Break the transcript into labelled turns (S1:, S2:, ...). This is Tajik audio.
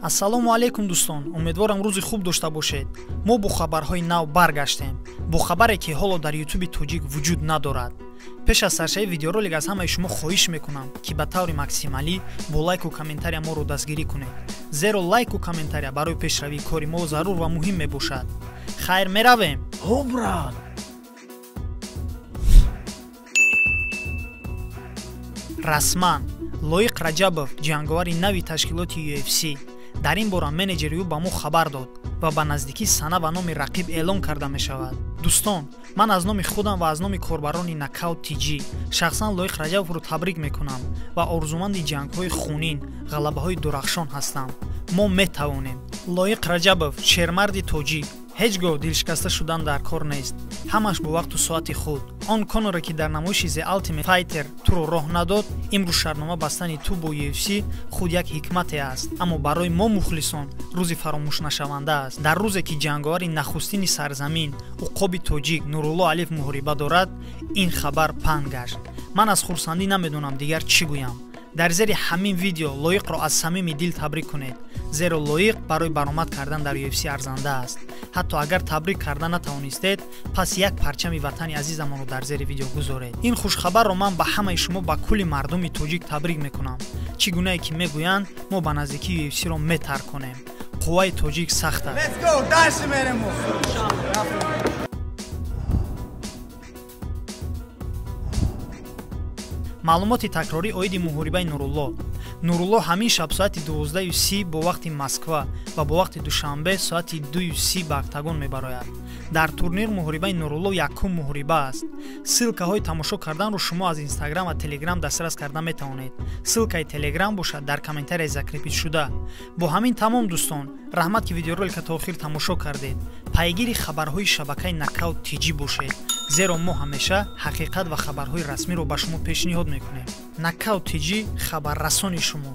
S1: Ассалому алайкум дӯстон, умедворам рӯзи хуб дошта бошед. Мо бо хабарҳои нав баргаштем, бо хабаре ки ҳоло дар ютуби тоҷик вуҷуд надорад. Пеш аз саршавии видеоролик аз ҳамаи шумо хоҳиш мекунам, ки ба таври максималӣ бо лайку комментария моро дастгирӣ кунед, зеро лайку комментария барои пешравии кори мо зарур ва муҳим мебошад. Хайр, меравем.
S2: Ҳо, брат.
S1: Расман Лоиқ Раҷабов ҷанговари нави ташкилоти UFC. Дар ин бора менеҷери ӯ ба мо хабар дод ва ба наздикӣ сана ва номи рақиб эълон карда мешавад. Дӯстон, ман аз номи худам ва аз номи корбарони Нокаут ТЖ шахсан Лоиқ Раҷабовро табрик мекунам ва орзуманди ҷангҳои хунин, ғалабаҳои дурахшон ҳастам. Мо метавонем. Лоиқ Раҷабов шермарди тоҷик. Ҳеҷ гоҳ дилшикаста шудан дар кор нест. Ҳамаш бо вақту соати худ. Он Коноре ки дар намоиши The Ultimate Fighter туро роҳ надод, имрӯз шартнома бастани ту бо UFC худ як ҳикмате аст, аммо барои мо мухлисон рӯзи фаромӯшнашаванда аст. Дар рӯзе ки ҷанговари нахустини сарзамин, уқоби тоҷик Нурулло Алиф муҳориба дорад, ин хабар паҳн гашт. Ман аз хурсандӣ намедонам дигар чӣ гӯям. Дар зери ҳамин видео Лоиқро аз самими дил табрик кунед, зеро Лоиқ барои баромад кардан дар UFC арзанда аст. Ҳатто агар табрик карда натавонистед, пас як парчами ватани азизамонро дар зери видео гузоред. Ин хушхабарро ман ба ҳамаи шумо, ба кулли мардуми тоҷик табрик мекунам. Чӣ гунае ки мегӯянд, мо ба наздикӣ UFC-ро метарконем. Қувваи тоҷик сахт аст.
S2: Let's go, дальше мерем.
S1: Маълумоти такрорӣ оиди муҳорибаи Нурулло. Нурулло ҳамин шаб соати 12:30 бо вақти Москва ва бо вақти Душанбе соати 2:30 ба октагон мебарояд. Дар турнир муҳорибаи Нурулло якум муҳориба аст. Ссылкаҳои тамошо карданро шумо аз Инстаграм ва Телеграм дастрас карда метавонед. Ссылкаи Телеграм бошад дар комментарияи закрепить шуда. Бо ҳамин тамом, дӯстон. Раҳмат, ки видеоролика то охир тамошо кардед. Пайгири хабарҳои шабакаи Нокаут ТЖ бошед, зеро мо ҳамеша ҳақиқат ва хабарҳои расмиро ба шумо пешниҳод мекунем. Нокаут ТЖ хабаррасони шумо.